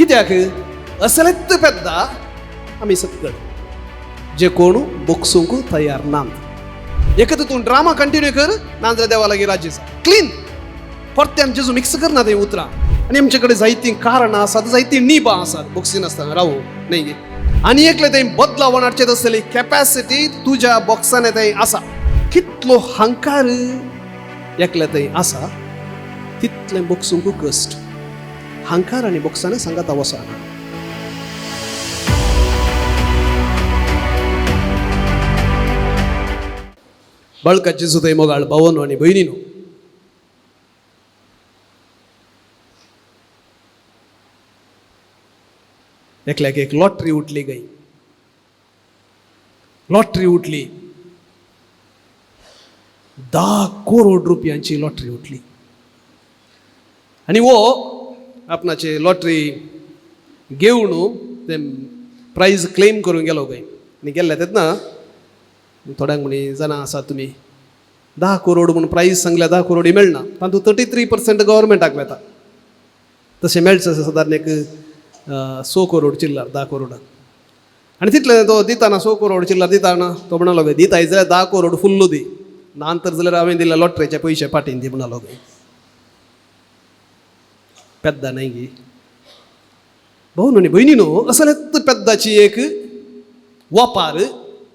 कित्याक असलेच पेद्दा आमी सकड जे कोण बोगसूंक तयार नात. एकत तूं ड्रामा कंटिन्यू कर, नाजाल्यार देवा लागीं राजी जा, क्लीन. परत्यान जेजू मिक्स करना थंय उतरां. आनी आमचे कडेन जायतीं कारणां आसात, जायतीं निबां आसात बोगसिनासतना रावू न्हय गे. आनी एकलें थंय बदलावण हाडचें तसली कॅपॅसिटी तुज्या बॉक्सांनी थंय आसा. कितलो हंकार एकलें थंय आसा तितलें बोगसूंक कश्ट. हंकार आनी बॉक्सांनी सांगाता वचना. बळका जेजू थंय मोगाळ भावनो आनी भयणीनो, एकल्याक एक लॉटरी उठली गई, लॉटरी उठली, 10 करोड रुपयांची लॉटरी उठली. आनी वो आपणाची लॉटरी घेवन ते प्रायज क्लेम करून गेलो गय. आनी गेल्ले तेन्ना थोड्यांक म्हणी जाणां आसा तुमी 10 करोड म्हूण प्रायज सांगल्यार 10 करोड मेळना, तातूंत 33% गव्हर्मेंटाक वता. तशें मेळचें सादारण एक 6 करोड चिल्लर 10 करोडान. आनी तितलें तो दिताना 6 करोड चिल्लर दिताना तो म्हणलो गय दिताय जाल्यार 10 करोड फुल्लू दी, ना तर जाल्यार हांवें दिल्या लॉटरीचे पयशे पाटीन दी म्हणलो गय. पेद्दा न्हय गी भाऊ आनी भयणीनो, असलेच पेद्दाची एक वापार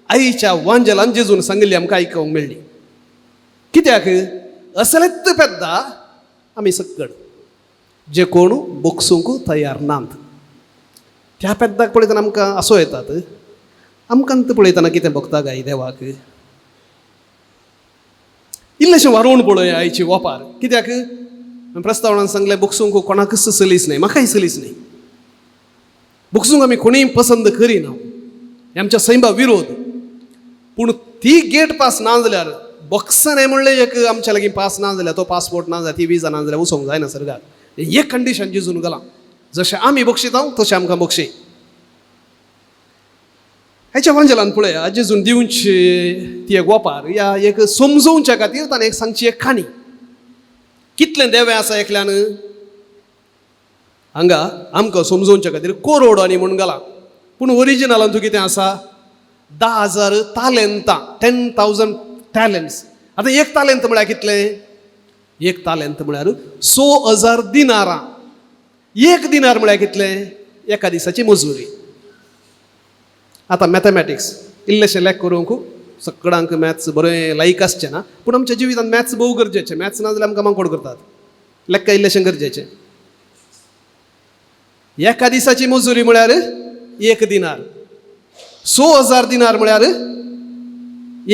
आईच्या वांजेलान जेजून सांगिल्ली आमकां आयकूंक मेळ्ळी. कित्याक असलेच पेद्दा आमी सकड जे कोण बोगसूंक तयार नात. त्या पेद्दाक पळयतना आमकां असो येतात, आमकां पळयतना कितें भोगता काय देवाक? इल्लेशें वारोवन पळय आईची वापार. कित्याक प्रस्तावनान सांगलें बोगसूंक कोणाकच सलीस न्हय, म्हाकाय सलीस न्हय. बोगसूंक आमी कोणीय पसंद करिना, आमच्या सैमा विरोध. पूण ती गेट पास ना जाल्यार बोक्सां म्हणलें एक आमच्या लागीं पास ना जाल्यार, तो पासपोर्ट ना जाल्यार, ती विजा ना जाल्यार वचोंक जायना सर्गाक. एक कंडिशन जेजून घालां, जशें आमी बक्षिता तशें आमकां बक्षी. हेच्या वांजेलान पळया जेजून दिवची ती एक वापार या एक समजोवच्या खातीर ताणें एक सांगची एक काणी. कितलें देवें आसा एकल्यान हांगा आमकां समजोवच्या खातीर करोड आनी म्हूण घालां, पूण ओरिजिनलान तूं कितें आसा 10,000 तालेंतां, 10,000 टॅलंट्स. आतां एक तालेंत म्हळ्यार कितलें? एक तालेंत म्हळ्यार 6,000 दिनारां. एक दिनार म्हळ्यार कितलें? एका दिसाची मजुरी. आतां मॅथमॅटिक्स इल्लेशें लेख करूंक सगळ्यांक मॅथ्स बरें लायक आसचें ना, पूण आमच्या जिवितांत मॅथ्स भोव गरजेचें. मॅथ्स ना जाल्यार आमकां मांकोड करतात. लेक्का इल्लेशें गरजेचें. एका दिसाची मजुरी म्हळ्यार 1 दिनार, 6,000 दिनार म्हळ्यार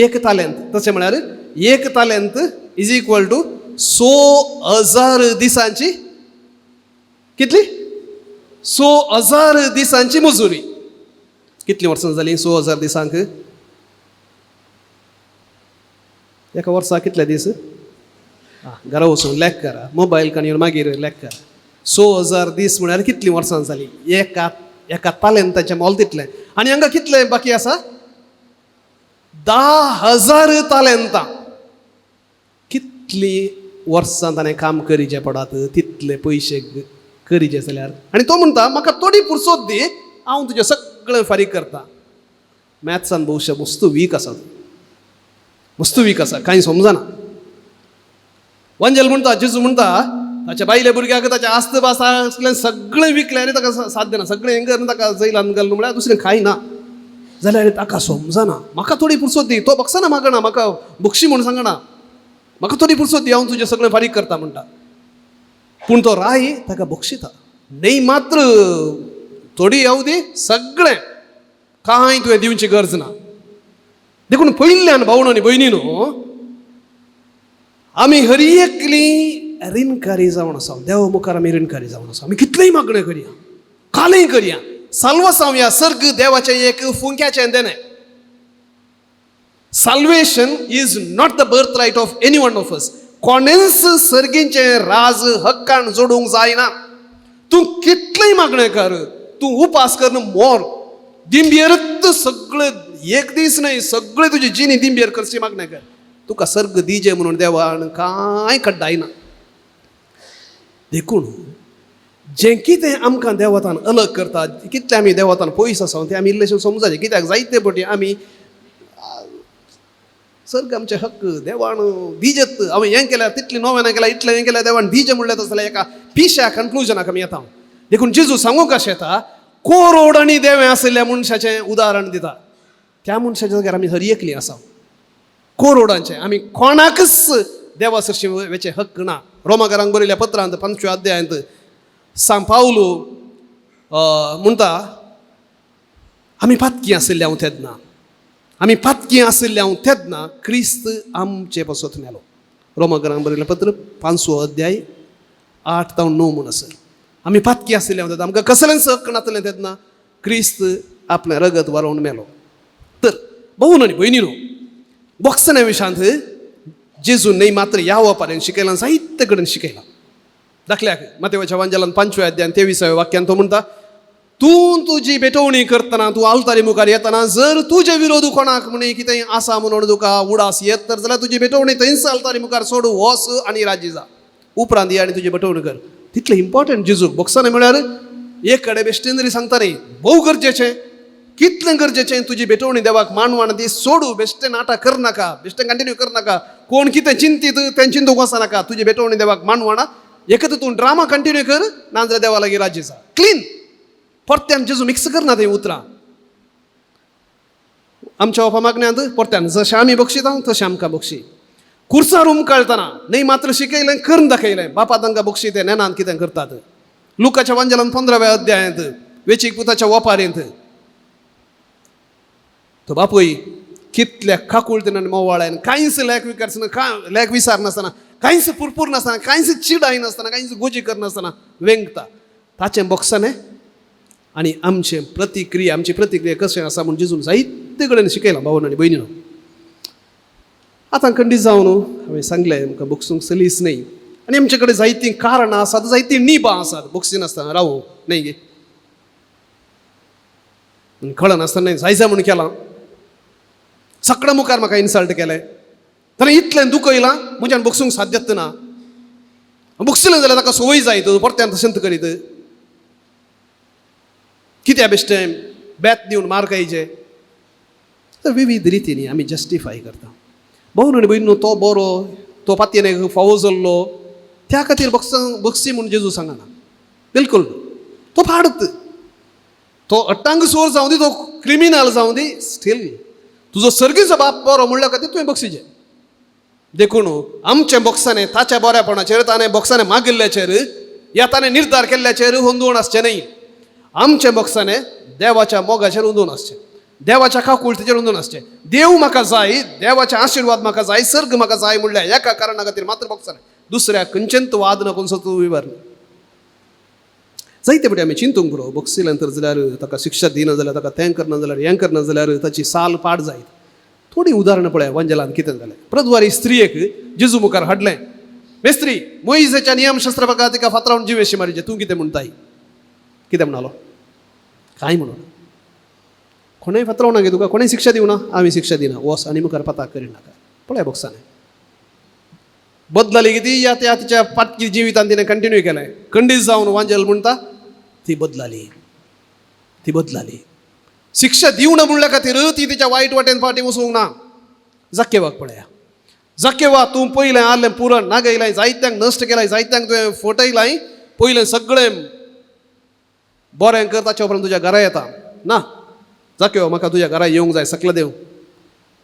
1 तालेंत. तशें म्हळ्यार 1 तालेंत is equal to 6,000 दिसांची कितली? 6,000 दिसांची मजुरी. कितलीं वर्सां जालीं 6,000 दिसांक? एका वर्साक कितले दीस? घरा वचून लेख करा, मोबायल कान येवन मागीर लेख करा. 6,000 दीस म्हळ्यार कितलीं वर्सां जालीं? एका एका तालेंताचें मोल तितलें. आनी हांगा कितलें बाकी आसा? 10,000 तालेंतां. कितलीं वर्सां ताणें काम करीचें पडात, तितले पयशे करीचे जाल्यार. आनी तो म्हणटा म्हाका थोडी पुरसोत दी, हांव तुजें सगळें फारीक करता. मॅथ्सान भोवशा मस्त वीक आसा, मस्त वीक आसा, कांय समजना. वंजल म्हणटा, जेजू म्हणटा ताच्या बायले भुरग्याक ताच्या आस्त बास आसलें सगळें विकलें आनी ताका साथ दिना, सगळें हें करून ताका जैलान घालून म्हळ्यार दुसरें कांय ना. जाल्यार ताका समजना, म्हाका थोडी पुरसोत दी. तो बक्षाना मागना, म्हाका बक्षी म्हूण सांगना, म्हाका थोडी पुरसोत दी, हांव तुजें सगळें फारीक करता म्हणटा. पूण तो राय ताका बक्षिता न्हय, मात्र थोडी येवं दी, सगळें कांय तुवें दिवची गरज ना. देखून पयल्यान भावण आनी भयणीनो, आमी हर एकली रिणकारी जावन आसा. देवा मुखार आमी रिणकारी जावन आसा. आमी कितलेंय मागणें करया, कालय करया, साल्वासांव ह्या सर्ग देवाचें एक फुंक्याचें देणें. Salvation is not the birth right of any one of us. कोणेंच सर्गींचें राज हक्कान जोडूंक जायना. तूं कितलेंय मागणें कर, तूं उपास कर मोर दिंबेरच सगळें एक दीस न्हय सगळें तुजी जिणी दिंबेर करची मागणें कर, तुका सर्ग दिजे म्हणून देवान कांय कड्डायना. देखून जें कितें आमकां देवतान अलग करता, कितलें आमी देवतान पयस आसा तें आमी इल्लेशें समजाचें. कित्याक जायते फावटी आमी सर्ग आमचे हक्क देवान दिजेत, हांवें हें केल्यार तितली नोवेनां केल्यार इतलें हें केल्यार देवान दिजें म्हणलें तसलें जाल्यार एका पिश्या कन्क्लुजनाक आमी येता. देखून जेजू सांगूंक अशें येता, कोरोड आनी देवें आशिल्ल्या मनशाचें उदाहरण दिता. त्या मनशाच्या जाग्यार आमी हर एकलीं आसा. कोरोडांचें आमी कोणाकच देवा सरशीं वेचें हक्क ना. रोमाकारांक बरयल्या पत्रांत 5व्या अध्यायांत सांग पावलू म्हणटा, आमी पातकी आशिल्ले हांव तेन्ना, आमी पातकी आशिल्ले हांव तेन्ना क्रिस्त आमचे पासत मेलो. रोमाकारांक बरयलें पत्र 5वो अध्याय 8 जावं 9 म्हूण आसर. आमी पातकी आशिल्ले हांव तेन्ना, आमकां कसलेंच हक्क नासलें तेन्ना क्रिस्त आपलें रगत वारोवन मेलो. तर भाऊन आनी भयणीनो, बोक्सण्या विशांत जेजून न्हय मात्र ह्या वापाऱ्यान शिकयलां, जायते कडेन शिकयलां. दाखल्याक मातेवाच्या वांजेलान 5व्या अध्यायान 23व्या वाक्यान तो म्हणटा, तूं तुजी भेटवणी करतना, तूं आल्तारी मुखार येतना जर तुजे विरोध कोणाक म्हणे कितें आसा म्हणून तुका उडास येत तर जाल्यार तुजी भेटवणी थंयच आल्तारी मुखार सोडू, वच आनी राजी जा, उपरांत ये आनी तुजी भेटवणी कर. तितलें इम्पॉर्टंट जेजूक बोक्सां म्हळ्यार एक कडेन बेश्टेन तरी सांगता न्ही, भोव गरजेचें, कितलें गरजेचें तुजी भेटवणी देवाक मानवान ती सोडू, बेश्टें नाटक करनाका, बेश्टें कंटिन्यू करनाका, कोण कितें चिंतीत तें चिंतूंक वचनाका, तुजी भेटवणी देवाक मानवाना एकच तूं ड्रामा कंटिन्यू कर, ना जाल्यार देवा लागीं राजी जा. क्लीन परत्यान जेजू मिक्स करना थंय उतरां. आमच्या बापा मागण्यांत परत्यान जशें आमी बक्षिता तशें आमकां बक्षी. कुर्सार उमकाळतना न्हय मात्र शिकयलें, करून दाखयलें, बापा तांकां बक्षी तें नेनान कितें करतात. लुकाच्या वांजेलान 15व्या अध्यायांत वेचीक पुताच्या वपारेंत तो बापूय कितल्या काकुळतेन आनी मोवाळ्यान कांयच लेख विकारसना, लेख विसार नासतना, कांयच पुरपूर नासतना, कांयच चिडाय नासतना, कांयच गोजी करनासतना वेंगता. ताचें बोक्सानें आनी आमचें प्रतिक्रिया, आमची प्रतिक्रिया कशें आसा म्हूण जेजून जायते कडेन शिकयलां भावन आनी भयणीनो. आतां खंडीत जावन हांवें सांगलें आमकां बोक्सूंक सलीस न्हय आनी आमचे कडेन जायतीं कारणां आसात, जायतीं निबां आसात बोक्सिनासतना रावूं न्हय गे. कळनासतना न्हय जाय जाय म्हूण केलां, सगळ्या मुखार म्हाका इन्सल्ट केलें, ताणें इतलें दुखयलां म्हज्यान बोक्सूंक साध्यत ना, बोक्सिलें जाल्यार ताका संवय जायत परत्यान तशेंच करीत, कित्या बेश्टें बेत दिवन मार खायचे. तर विविध रितींनी आमी जस्टिफाय करता. भाऊ आनी भयणीनो, तो बरो, तो पातयेन फावो जाल्लो, त्या खातीर बक्सी म्हूण जेजू सांगना, बिलकुल. तो फाडत, तो अट्टांग चोर जावं दी, तो क्रिमिनल जावं दी, स्टील तुजो सर्गीचो बाप बरो म्हणल्या खातीर तुवें बक्षीचें. देखून आमच्या बोक्सांनी ताच्या बऱ्यापणाचेर, ताणें बोक्सांनी मागिल्ल्याचेर या ताणें निर्धार केल्ल्याचेर हुंदून आसचें न्हय. आमच्या बोक्सांनी देवाच्या मोगाचेर हुंदून आसचें, देवाच्या काकुळतीचेर हुंदून आसचें. देव म्हाका जाय, देवाचे आशिर्वाद म्हाका जाय, सर्ग म्हाका जाय म्हणल्यार एका कारणा खातीर मात्र बोक्सांनी, दुसऱ्या खंयचेंच वाद ना, कोणसो तूं विवर जायते फावटी आमी चिंतूंक पुरो, बोक्सिलें तर जाल्यार ताका शिक्षा दिना जाल्यार, ताका तें करना जाल्यार, हें करना जाल्यार ताची साल पाड जायत. थोडीं उदाहरणां पळया वंजलान कितें जालें. प्रद्वारी स्त्रियेक जेजू मुखार हाडलें, मेस्त्री मोईजेच्या नियमशास्त्रा प्रकार तिका फातरावन जिवेशी मारिचें, तूं कितें म्हणटाय? कितें म्हणालो? कांय म्हणून कोणेय फातरावना गे तुका, कोणेय शिक्षा दिवना, आमी शिक्षा दिना, वस आनी मुखार पाताक करिनाका. पळया बोक्सांनी बदलाली कितें या त्या तिच्या पाटकी जिवितान तिणें कंटिन्यू केलें. खंडीत जावन वांजेल म्हणटा ती बदलाली, ती बदलाली. शिक्षा दिवना म्हणल्या खातीर ती तिच्या वायट वाटेन फाटीं वचूंक ना. जाकेवाक पळया, जाकेवा तूं पयलें आसलें पुरण नागयलाय, जायत्यांक नश्ट केलाय, जायत्यांक तुवें फटयलाय, पयलें सगळें बरें कर, ताच्या उपरांत तुज्या घरा येता ना. जाकेवा म्हाका तुज्या घरा येवंक जाय, सकला देव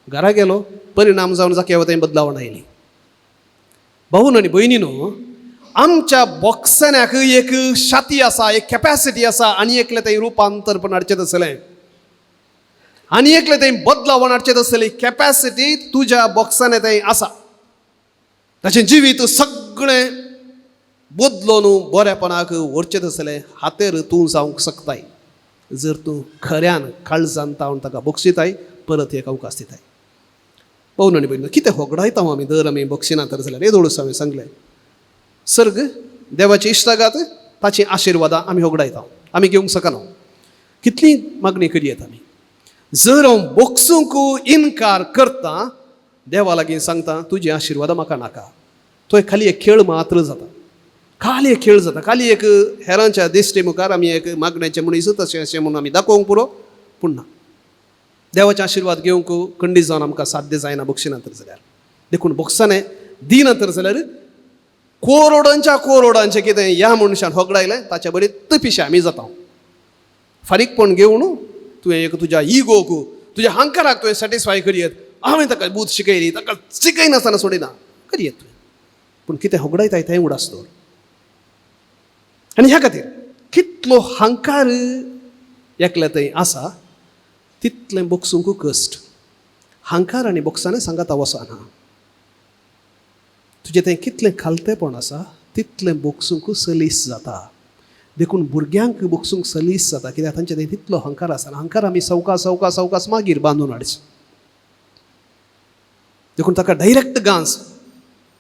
घरा गेलो, परिणाम जावन जाकेवा थंय बदलावण आयली. भाऊन आनी भयणीनो, आमच्या बोक्सण्याक एक शाती आसा, एक कॅपॅसिटी आसा आनी एकलें थंय रुपांतर पण हाडचें आसलें आनी एकलें थंय बदलावण हाडचें आसलें कॅपॅसिटी तुज्या बोक्साने थंय आसा. ताचें जिवीत सगळें बदलोन बरेपणाक व्हरचें आसलें हातेर तूं जावंक शकताय जर तूं खऱ्यान काळजान तावन ताका बक्षिताय, परत एक अवकाश दिताय. भाऊ आनी भयणीनो, कितें होगडायता आमी दर आमी बक्षिना तर जाल्यार येदोळूच हांवें सांगलें, सर्ग देवाची इश्टागात ताची आशिर्वादां आमी होगडायता, आमी घेवंक शकना. कितली मागणी करयेत आमी. जर हांव बोक्सूंक इनकार करता, देवा लागीं सांगता तुजी आशिर्वादां म्हाका नाका, तो एक खाली एक खेळ मात्र जाता. खाली एक खेळ जाता, खाली एक हेरांच्या दिश्टी मुखार आमी एक मागण्याचे मनीस तशें अशें म्हणून आमी दाखोवंक पुरो, पूण ना, देवाचे आशिर्वाद घेवंक खंडीत जावन आमकां साध्य जायना बक्षिना तर जाल्यार. देखून बोक्साणें दिना तर जाल्यार कोरोडांच्या कोरोडांचें कितें ह्या मनशान होगडायलें ताच्या बरी पिशे आमी जाता. फारीकपण घेवन तुवें एक तुज्या इगोक, तुज्या हंकाराक तुवें सॅटिस्फाय करयत, हांवें ताका बूद शिकयली, ताका शिकयनासतना सोडिना करयत तुवें, पूण कितें होगडायताय तें उडास दवर. आनी ह्या खातीर कितलो हंकार एकल्या थंय आसा तितलें बोगसूंक कश्ट. हंकार आनी बोगसाणें सांगाता वचना. तुजें थंय कितलें खालतेपण आसा तितलें बोगसूंक सलीस जाता. देखून भुरग्यांक बोगसूंक सलीस जाता, कित्याक तांचे थंय तितलो हंकार आसना. हंकार आमी सवकास सवकास सवकास मागीर बांदून हाडचे. देखून ताका डायरेक्ट गांस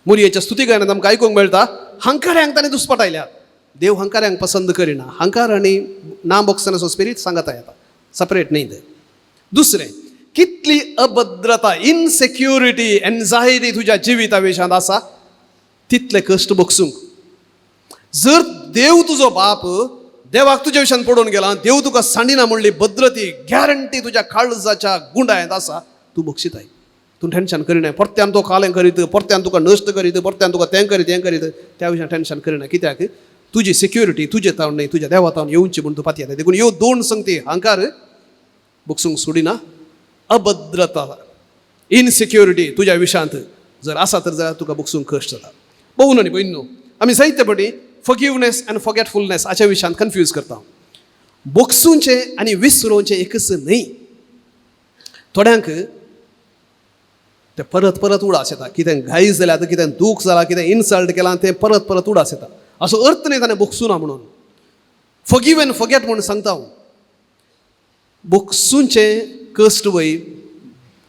मोरयेच्या स्तुती गायनांत आमकां आयकूंक मेळटा, हंकाऱ्यांक ताणें दुस्पटायल्यात. देव हंकाऱ्यांक पसंद करिना. हंकार आनी ना बोगसनाचो स्पिरीट सांगाता येता, सपरेट न्ही तें. दुसरें, कितली अभद्रता, इनसेक्युरिटी, एन्जायटी तुज्या जिविता विशयांत आसा तितले कश्ट बोगसूंक. जर देव तुजो बाप, देवाक तुज्या विशयान पडून गेला, देव तुका सांडिना म्हणली भद्रती गॅरंटी तुज्या काळजाच्या गुंडायेंत आसा, तूं बक्षिताय, तूं टेंशन करिनाय. परत्यान तो कालें करीत, परत्यान तुका नश्ट करीत, परत्यान तुका तें करीत हें करीत, त्या विशयान टेंशन करिना, कित्याक तुजी सिक्युरिटी तुजे तावन न्हय तुज्या देवा तावन येवची म्हूण तूं पातयेता. देखून ह्यो दोन संगती, हंकार बोगसूंक सोडिना, अभद्रता, इनसिक्युरिटी तुज्या विशयांत जर आसा तर जाल्यार तुका बोगसूंक कश्ट जाता. भोवन आनी भयणीनो, आमी जायते फावटी फॉरगिवनेस आनी फॉरगेटफुलनेस हाच्या विशयांत कन्फ्यूज करता. बोगसूंचें आनी विसरोवचें एकच न्हय. थोड्यांक ते परत परत उडास येता, कितें घाई जाल्यार, कितें दूख जालां, कितें इन्सल्ट केलां, तें परत परत उडास येता. असो अर्थ न्हय ताणें बोगसूना म्हणून. फॉरगीव एंड फॉरगेट म्हणून सांगता हांव. बोगसूंचें कश्ट वय,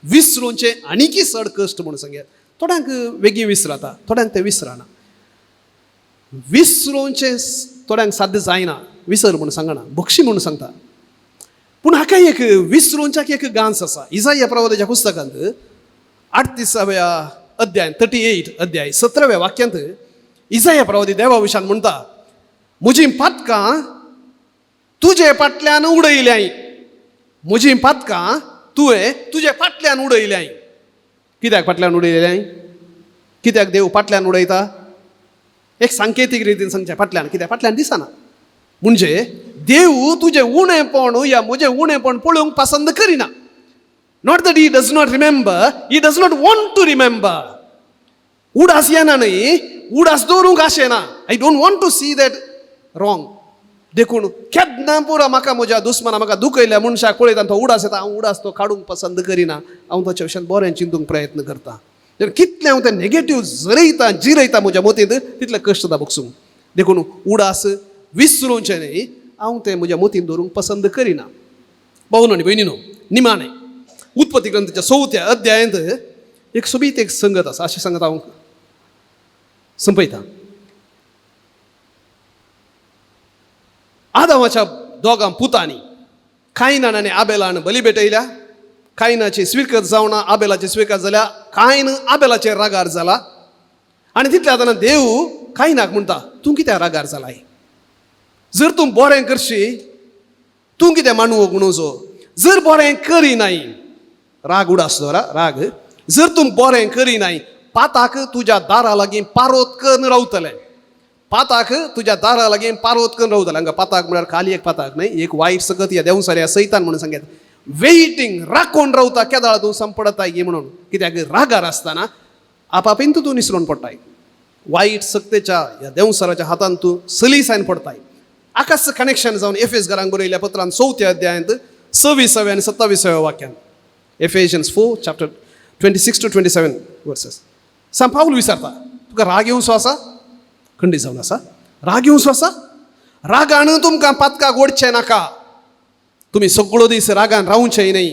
विसरूंचें आनीकय चड कश्ट म्हणून सांगया. थोड्यांक वेगीं विसराता, थोड्यांक तें विसराना. विसरूंचें थोड्यांक साध्य जायना, विसर म्हणून सांगना, बक्षी म्हणून सांगता. पूण हाका एक विसरूंच्याक एक गांस आसा. इजाया प्रवादाच्या पुस्तकांत 38व्या अध्याय, 38 अध्याय 17व्या वाक्यांत इजाया प्रवादी देवा विशान म्हणटा, म्हजी पातकां तुजे फाटल्यान उडयल्याय, म्हजी पातकां तुवें तुजे फाटल्यान उडयल्याय. कित्याक फाटल्यान उडयल्याय? कित्याक देव फाटल्यान उडयता? एक सांकेतीक रितीन सांगचें फाटल्यान, कित्याक फाटल्यान दिसना. म्हणजे देव तुजें उणेपण या म्हजें उणेपण पळोवंक पसंद करिना. Not that he does not remember, he does not want to remember. उडास येना न्हय, उडास दवरूंक आशेना. I don't want to see that wrong. देखून केन्ना पुरो म्हाका म्हज्या दुस्मना, म्हाका दुखयल्या मनशाक पळयता तो उडास येता, हांव उडास तो काडूंक पसंद करिना. हांव ताच्या विशयान बरें चिंतूंक प्रयत्न करता. कितलें हांव तें नेगेटीव जरयता जिरयता म्हज्या मतींत तितलें कश्ट जाता बोगसूंक. देखून उडास विसरूचें न्हय, हांव तें म्हज्या मतींत दवरूंक पसंद करिना. भावनो आनी भयणीनो, निमाणें उत्पत्ती ग्रंथाच्या 4थ्या अध्यायांत एक सोबीत एक संगत आसा, अशें सांगत हांव संपयता. आदामाच्या दोगां पुतांनी कायनान आनी आबेलान बली भेटयल्या. कायनाची स्विकार जावना, आबेलाची स्विकार जाल्या. कायन आबेलाचेर रागार जाला आनी तितल्या आतां देव कायनाक म्हणटा, तूं कित्याक रागार जालाय? जर तूं बरें करशी तूं कितें मांडूंक म्हणूचो, जर बरें करिनाय, राग उडास दवर राग, जर तूं बरें करिनाय पाताक तुज्या दारा लागीं पारोत करून रावतलें, पाताक तुज्या दारा लागीं पारोत करून रावतलें. हांगा पाताक म्हळ्यार खाली एक पाताक न्हय, एक वायट सकत ह्या देंवसार ह्या सैतान म्हणून सांगता. वेटिंग राखून रावता केदाळ तूं संपडताय गी म्हणून, कित्याक रागार आसतना आपापीन तूं निसरून पडटाय, वायट सक्तेच्या ह्या देंवसाराच्या हातान तूं सलीसायन पडटाय. आकाश कनेक्शन जावन एफेस घरांक बरयल्या पत्रान 4थ्या अध्यायांत 26व्या आनी 27व्या वाक्यान, Ephesians 4 chapter 26 to 27 verses, सांत पावल विचारता, तुका राग येवचो आसा? खंडीत जावन आसा राग येवचो आसा? रागान तुमकां पातकाक ओडचें नाका, तुमी सगळो दीस रागान रावचें न्हय,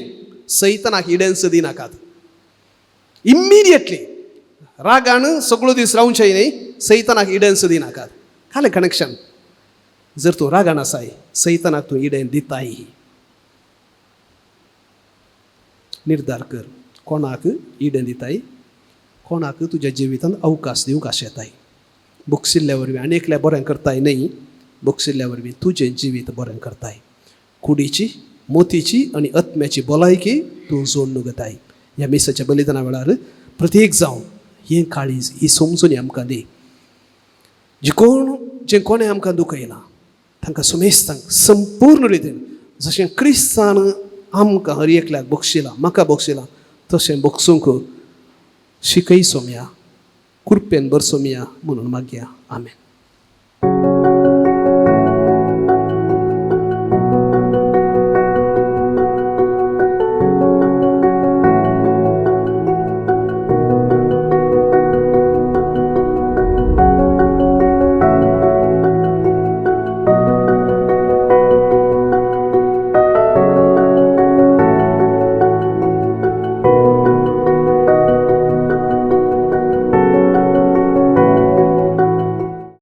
सैतनाक इडेन्स दिनाकात. इमिडिएटली रागान सगळो दीस रावचें न्हय, सैतनाक इडेन्स दिनाकात. खालें कनेक्शन. जर तूं रागान आसाय सैतनाक तूं इडेन दिताय. निर्धार कर कोणाक इडेन दिताय, कोणाक तुज्या जिवितांत अवकाश दिवंक आशेताय. बक्षिल्ल्या वरवीं आनी एकल्या बरें करताय न्हय, बक्षिल्ल्या वरवीं तुजें जिवीत बरें करताय. कुडीची, मोतीची आनी आत्म्याची भलायकी तूं जोडणूक घेताय. ह्या मिसाच्या बलिदाना वेळार प्रत्येक जावन हें काळीज, ही समजून आमकां दी. जे कोण जे कोणें आमकां दुखयलां तांकां सुमेस्तांक संपूर्ण रितीन जशें क्रिस्तान आमकां हर एकल्याक बक्षिलां, म्हाका बक्षिलां, तशें बक्षूंक शिकय सोमया, कृपेन भर सोमया म्हणून मागया. आमेन.